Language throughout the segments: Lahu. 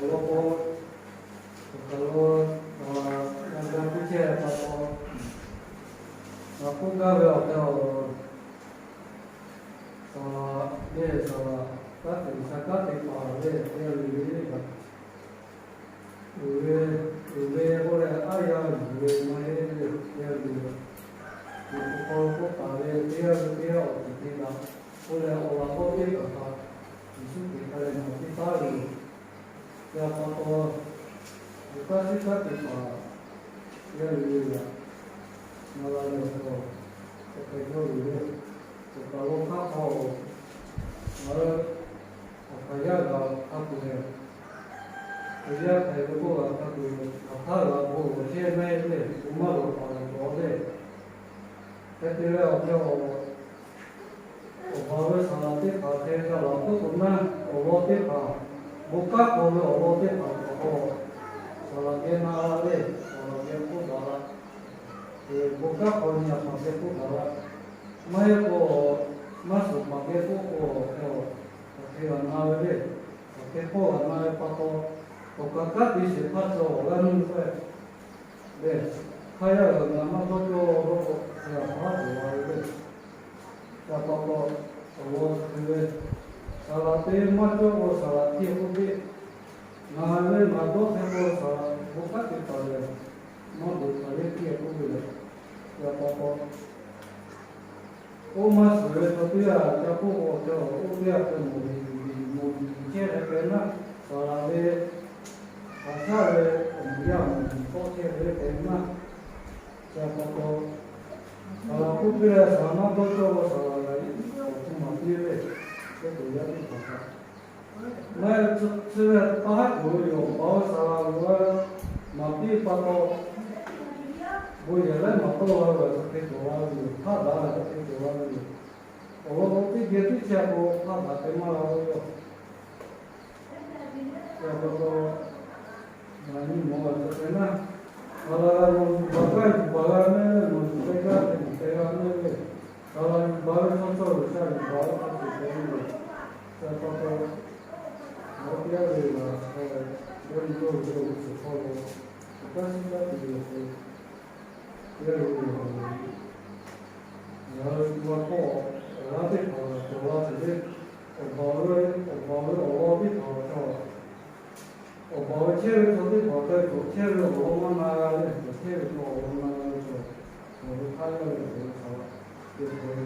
Awˬ lawn k'o, awˬ kaˬ lo, a, g'a g'a teˇ chehˇ pa taw, ngaˬ k'oˆ gaˇ ve awˬ hk'e a, saˍ laꞈ le, saˍ laꞈ kanˉ te, G'uiˬsha kanˉ te paˍ le, teˇ g'aˇ le le kaꞈ, uiˍ ve, uiˍ ve k'oˆ leh aˉ yanˇ yuˬ ve maˇ heˆ le, teˇ g'aˇ le le, awˬ hk'aw lo k'oˆ taˍ ve teˇ g'aˇ le teˇ g'aˇ awˬ ceuˬ te daꞈ k'oˆ leh awˬ laꞈ k'awꞈ teˇ kaꞈ htaꞈ Yeˍsuˆ Hkriꞈ hk'a leh maˍ piˇ taˉ ve yoˬ. Chi pa taw, awˬ kanˉ shiˉ kanˉ te paˍ teˇ g'aˇ le le kaꞈ, na la le awˬ hk'aw, hk'aˬ hk'e cawˇ ve le, awˬ kaˬ lo hk'aˇ hk'aw, ngaˬ hui awˬ hk'aˬ yaˇ g'aꞈ hk'a peu-eˬ, awˬ yaˇ hk'aˬ hk'e ve k'oˆ g'aꞈ hk'a peu-eˬ, hk'aˬ htaˇ g'aꞈ bon lawˬ chehˇ mehˆ le, bon maˇ lawˬ paˍ lawˬ tawˍ le. Hk'e te leh awˬ hk'e a, awˬ baˬ ve saˍ laꞈ teˇ hpaˍ hk'e g'a laˬ k'oˆ k'o naˇ, awˬ lawn teˇ hpaˍ, bon kanˉ hk'aw ve awˬ lawn teˇ hpaˍ htaꞈ k'o, saˍ laꞈ geh na la le, saˍ laꞈ geh k'oˆ daꞈ la. Bon kanˉ hk'aw nyi a hpaˍ geh k'oˆ daꞈ la. Maˇ heˆ k'o, maˇ suhˍ hpaˍ geh k'oˆ k'o, awˬ hk'e a, awˬ hk'e g'a na ve le, awˬ hk'e hpawˇ g'a na ve pa taw, awˬ kaˬ kanˉ te shehˍ hpaˇ chaw awˬ g'aˇ nuˇ k'o, lehˬ, hk'aˇ yaˇ g'aꞈ ngaˬ maˇ dawˇ cawˇ law k'o, hk'e g'a hpaˇ tuˬ la ve le. Chi pa taw, awˬ lawn chi hk'e ve, saˍ laꞈ te maˇ cawˇ k'o saˍ laꞈ hteˇ k'oˆ piˇ. Ngaˬ ve ngaˬ dawˇ hk'e k'o saˍ laꞈ bon kanˉ te taˍ lehˬ, maˇ bvuhꞈ taˍ le hteˇ k'oˆ ve lehˬ. Chi pa taw, oˇ maˇ shiˍ ve chaw teˇ g'aˇ ca k'oˆ k'o, oˇ teˇ g'aˇ hk'e mawˬ ve, mawˬ ve chehˇ hk'e hpehꞈ naˇ, saˍ laꞈ ve, haꞈ shaˉ ve, awˬ moˍ yaˇ awˬ moˍ tawˆ chehˇ ve hpehꞈ naˇ. Chi pa taw, saˍ laꞈ k'oˆ piˇ leh saˍ laꞈ maˇ dawˇ cawˇ k'o saˍ laꞈ g'a awˬ hk'e maˍ piˇ ve, teˇ ceuˬ yaˇ teˇ hpaˍ kaꞈ, maˇ heˆ, chi ve taˇ haˉ kuˬ ve yoˬ. Awˬ baˬ ve saˍ laꞈ g'a maˍ piˇ pa taw, bon yehˬ laiˉ maˍ tawˆ la ve awˬ hk'e cawˬ la ve yoˬ. Hpaˆ daꞈ ve awˬ hk'e cawˬ la ve yoˬ. Awˬ lawn k'o, teˇ geh teˇ chi a k'o hpaˆ daꞈ te maˇ la ve yoˬ. Chi pa taw, ngaˬ nyi mawˬ a hk'e te naˇ, saˍ laꞈ g'a nawˬ yuˬ baˬ gaˇ yuˬ baˬ g'a mehˆ le, nawˬ yuˬ teh gaˇ te yuˬ teh g'a mehˆ le. Saˍ laꞈ yuˬ baˬ ve chaw chaw G'uiˬsha yuˬ baˬ ve hk'a shuˍ te ve yoˬ. Chi pa taw, nawˬ teˇ g'aˇ le g'a hk'e, yawˇ nyi yawˇ ve yawˇ ve suhˍ hk'aw lo, awˬ kanˉ shiˉ kanˉ te ve awˬ hk'e, teˇ g'aˇ le le, ngaˬ hui tu a hk'aw, awˬ g'aˇ teˇ hpaˍ cawˬ la tuˬ le. Awˬ baˬ ve, awˬ baˬ ve awˬ lawn teˇ hpaˍ awˬ hk'aw, awˬ baˬ ve chehˇ ve chaw teˇ hpaˍ hk'e cawˬ chehˇ ve awˬ lawn maˇ na g'a le. Cawˬ chehˇ ve chaw awˬ lawn na g'a ve chaw, cawˬ ve hk'aˇ yaˇ ve cawˬ ve hk'aˬ, te hk'e ve,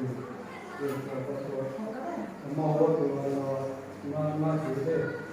te hk'e pa taw, awˬ ma awˬ lawn cawˬ la la, na na sheˍ ve le.